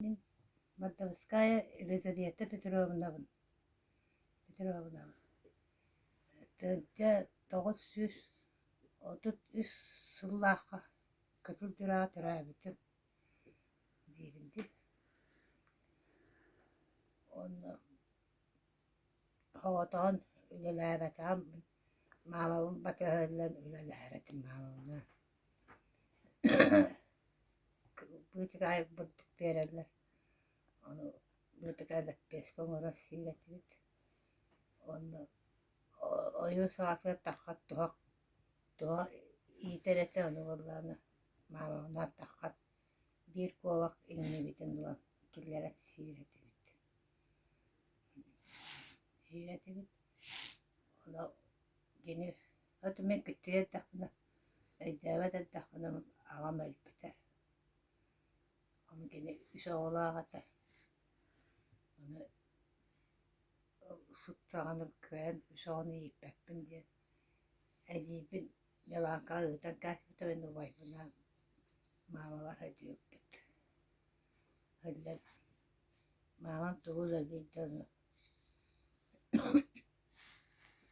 Мин Мордовская Елизавета Петровнабын Петровнабын 1933 сыллаахха Кытыл Дьураа төрөөбүтүм диибин дии. Онно оҕотоҕун үлэлээбэтэҕим, маамабын батыһан үлэлээбэтим маамабынаан. Быытыкаайык бурдук биэрэллэр, ону быытыкаай лэппиэскэ оҥорон сиир этибит. Уонна ойуун саҕатыгар тахха туһах туһах иитэр этэ, ону буоллаҕына маамабынаан таххан биир куобах иҥнибитин ылан киллэрэн сиир этибит. Сиир этибит. Ону кини оту мин кыттыйа эрдэхпинэ Өйдөөбөт эрдэхпинэ аҕам өлбүтэ. Ону кини үс оҕолоох этэ. Ону сыттаҕына кыайан үс оҕону ииппэппин диэн эдьиийбин дьалаҥкаҕа ыытан кээспитэ уонна убайбынаан маамабар сылдьыбыппыт. Сылдьан маамам тугу үлэлиир да ону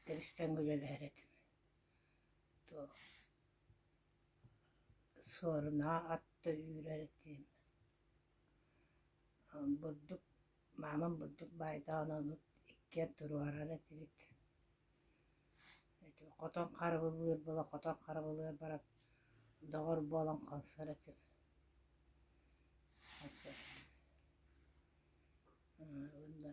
тэбис-тэҥҥэ үлэлэһэр этим. Суорунаҕа атта үүрэр этим, бурдук маамам бурдук баайдаҕына ону иккиэн туруорар этибит. Хотон харабылыыр буола хотон харабылыыр баран доҕор буолан хонсор этим. Уонна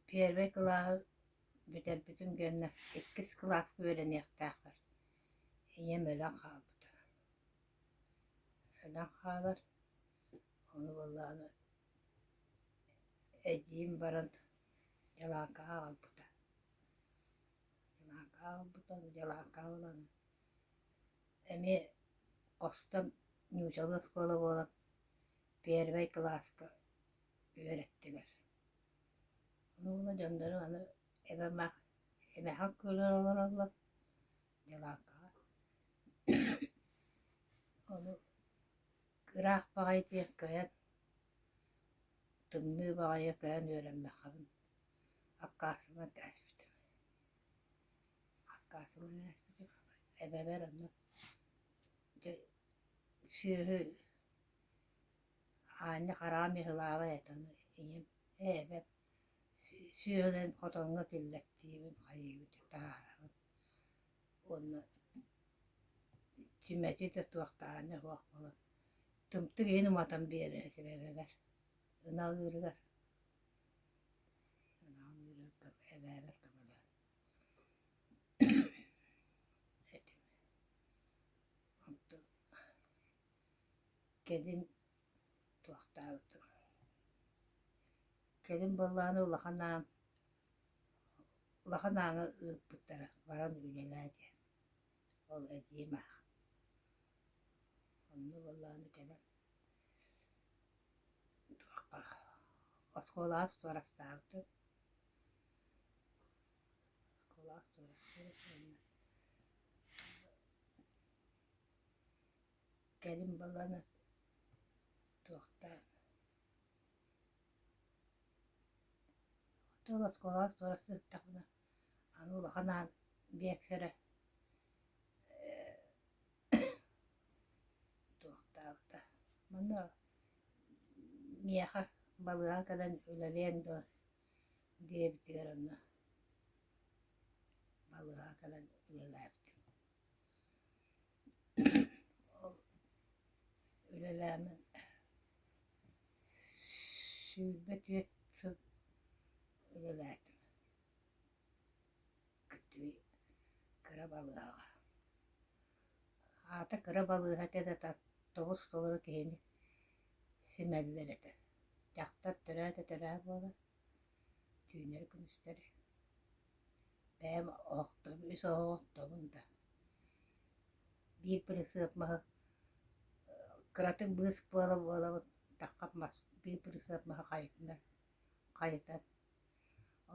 Первый кылааһы бүтэрбитим гэннэ иккис кылааска үөрэниэхтээхпэр ийэм өлөн хаалбыта. Өлөн хаалар, ону буоллаҕына эдьиийим баран дьалаҥкаҕа аҕалбыта. Дьалаҥкаҕа аҕалбыта, дьалаҥкаҕа ылан эмиэ хостон ньуучалыы оскуола буолан первэй кылааска үөрэттилэр. Ону уонна дьоннорум аны эбэм аах эмээххин күөлүгэр олороллор дьалаҥкаҕа. Ону ыраах баҕайы диэн кыайан тымныы баҕайы кыайан үөрэммэтэҕим аккаастанан кээспитим. Аккаастанан кээспитим. Эбэбэр онно дьэ сүөһү аанньа хараҕым ыһылаабат этэ ону ийэм ээ эбэм сүөһүлэрин хотоҥҥо киллэртиибин хайыыбын дьэ таһаарабын уонна чүмэчи да туох да аанньа суох буолан тымтык иһин уматан биэрэр этим эбэбэр ынах ыырыгар Ынах ыырыгар эбээбэр көмөлөһөн этим. Онтон кэлин туохтаабытым. Кэлин буоллаҕына улахан аан улахан ааҥҥа ыыппыттара баран үлэлээ диэн. Ол эдьиийим аах. Онно буоллаҕына кэлэн туохха оскуолаҕа туорастаабытым. Оскуолаҕа туорастаабытым уонна кэлин баланы туохтаан Ол оскуолаҕа туора сырыттахпына аны улахан аан биэксэрэ туохтаабыта манна миэхэ балыыһа кэлэн үлэлиэҥ дуо диэбитигэр онно балыыһа кэлэн үлэлээбитим. Ол үлэлээммин 24 сыл үлэлээтим. Кыра балыыһаҕа. Аата кыра балыыһа этэ да тобус толору киһини симэллэр этэ. Дьахтар төрөөтө төрөө буолар, түүннэри-күнүстэри. Бэйэм оһохторбун, үс оһоҕу оттобун да. Биир бырысыап маһы кыратык быыс буола-буолабын таххам мас биир бырысыап маһы хайытынан хайытан.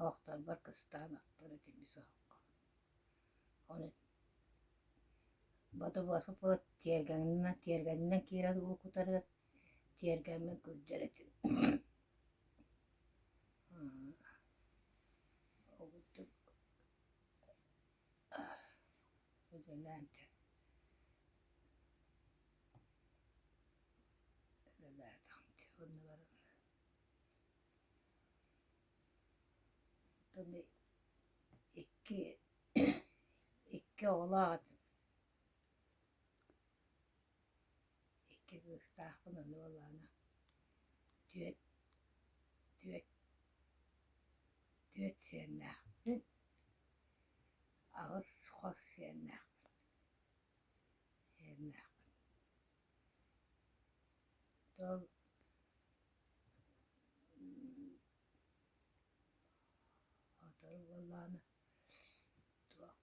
Оһохторбор кыстаан оттор этим үс оһоххо. Ону бодобуоспут буола тиэргэнинэн тиэргэнинэн киирэн уу кутары тиэргэммин күрдьэр этим. Ол курдук үлэлээн үлэлээтэҕим дии уонна баран Оттон икки икки оҕолоох этим Икки кыыстаахпын ону буоллаҕына түөрт түөрт түөрт сиэннээхпин, аҕыс хос сиэннээхпин, сиэннээхпин. Ол сотору буоллаҕына туох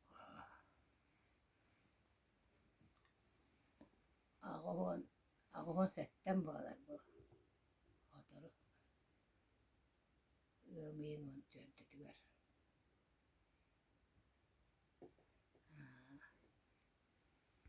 80 87 буолар буо сотору ыам ыйын уон.